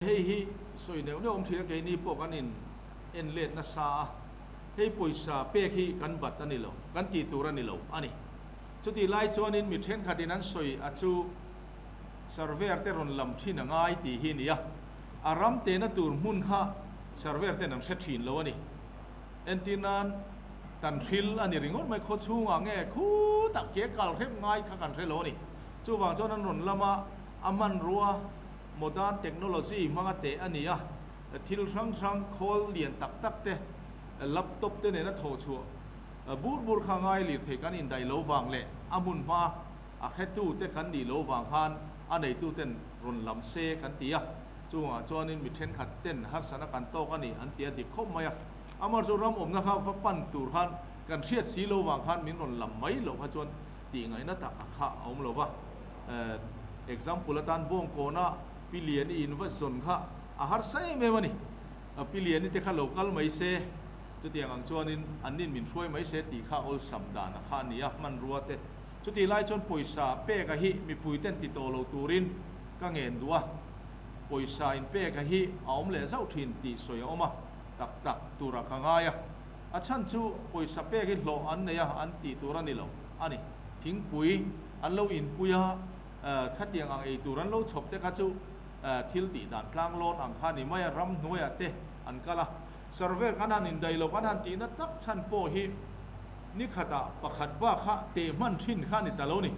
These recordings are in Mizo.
Hei hi sawi neuh neuh awm thin a, keini pawh kan in en let nasa a, hei pawisa pek hi kan bat a ni lo, kan tih tur a ni lo a ni. Chutih lai chuanin mi thenkhatin an sawi a chu surveyor te rawn lam thin a ngai tih hi a ni a, a ram tehna tur hmun kha surveyor ten an hre thin lo a ni. Entir nan Tanhril a ni ringawt mai, khawchhungah nge khutah ke kal hrep ngai kha kan hre lo a ni. Chuvang chuan an rawn lam a, a hmanrua Modern technology hmanga teh a ni a, thil hrang hrang khawl lian tak tak te, laptop te nena thawh chhuah bur bur kha ngai lirthei kan indaih lo vang leh a hmun hma a hretu te kan nih lo vang khan a neitu ten rawn lam se kan ti a, chungah chuanin mi thenkhat ten harsatna kan tawk a ni an ti a dik khawp mai a, amah chu ram awmna kha va pan tur khan kan hriat si lo vang khan min rawn lam mai loh kha chuan tih ngaihna tak a kha a awm lo va. Example atan Bawngkawna Pi Liani in va zawn kha a harsa em em a ni. Pi Liani te kha lo kal mai se, chutiang ang chuanin an nin min hruai mai se tih kha awlsam dan a kha a ni a, hmanrua te. Chutih lai chuan pawisa peka hi mipui ten ti tawh lo turin ka ngen duh a, pawisa in peka hi a awm leh zauh thin tih sawi a awm a, tak tak turah ka ngai a. A chhan chu pawisa pek hi hlawh an nei a, an tih tur a ni lo a ni. Thingpui an lo inpui a, khatiang ang ei tur an lo chhawp te kha chu thil tih dan tlang lawn ang kha a ni mai a, ramhnuaiah te an kal a. Survey kan han indaih lo kan han tihna tak chhan pawh hi ni khatah pakhat bak kha teh hman thin kha a ni ta lo ni.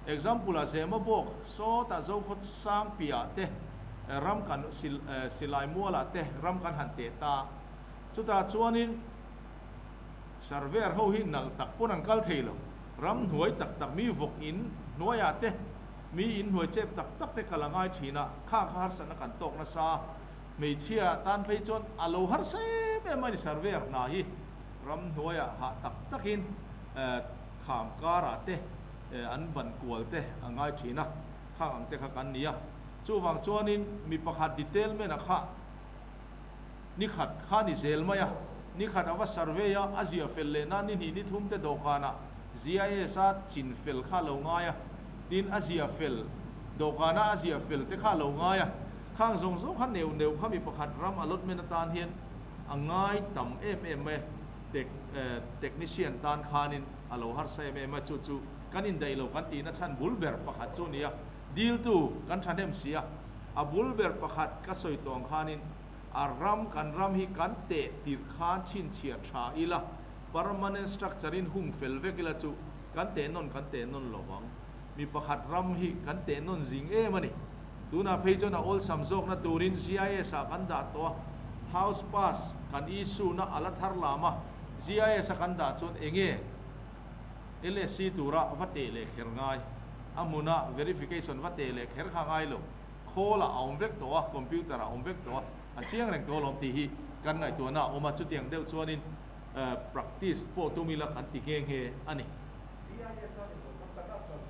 Example ah Zema bawk sawtah Zokhawt sang piahah te ram kan silai mualah te ram kan han teh ta. Chutah chuanin surveyor ho hi nalh tak pawn an kal thei lo. Ramhnuai tak tak mi vawk in hnuaiah te, mi in hnuai chep tak tak te kal a ngai thin a, kha kha harsatna kan tawk nasa a. Hmeichhia tan phei chuan a lo harsa em em a ni surveyor hna hi. Ramhnuaiah hah tak takin kham karah te an ban kual te a ngai thin a, khang ang te kha kan ni a. Chuvang chuanin mi pakhat detailment a kha. Ni khat kha ni zel mai a, ni khat a va survey a, a zia fel leh na ni hnih ni thum te dawhkanah GIS a chin fel kha a lo ngai a, tin a zia fel dawhkana a zia fel te kha a lo ngai a, khang zawng zawng kha neuh neuh kha mi pakhat ram allotment atan hian a ngai tam em em mai a, tech technician tan khanin a lo harsa em em a, chu chu kan indaih lo kan tihna chhan bul ber pakhat chu a ni a, diltu kan thahnem si a. A bul ber pakhat ka sawi tawh ang khanin a ram kan ram hi kan teh tirh khan chhinchhiah tha ila, permanent structure in hung fel vek ila chu kan teh nawn kan teh nawn lo vang. Mi pakhat ram hi kan teh nawn zing em a ni. Tunah phei chuan a awlsam zawkna turin GIS ah kan dah tawh a, house pass kan issue na a la thar lam a, GIS a kan dah chuan enge LSC tura va teh leh kher ngai? A hmuna verification va teh leh kher kha ngai lo. Khawl ah a awm vek tawh a, computer ah a awm vek tawh a, a chiang reng tawh alawm tih hi kan ngaihtuahna a awm a, chutiang deuh chuanin practice pawh tum ila kan ti nghe nghe a ni. GIS a ni lo.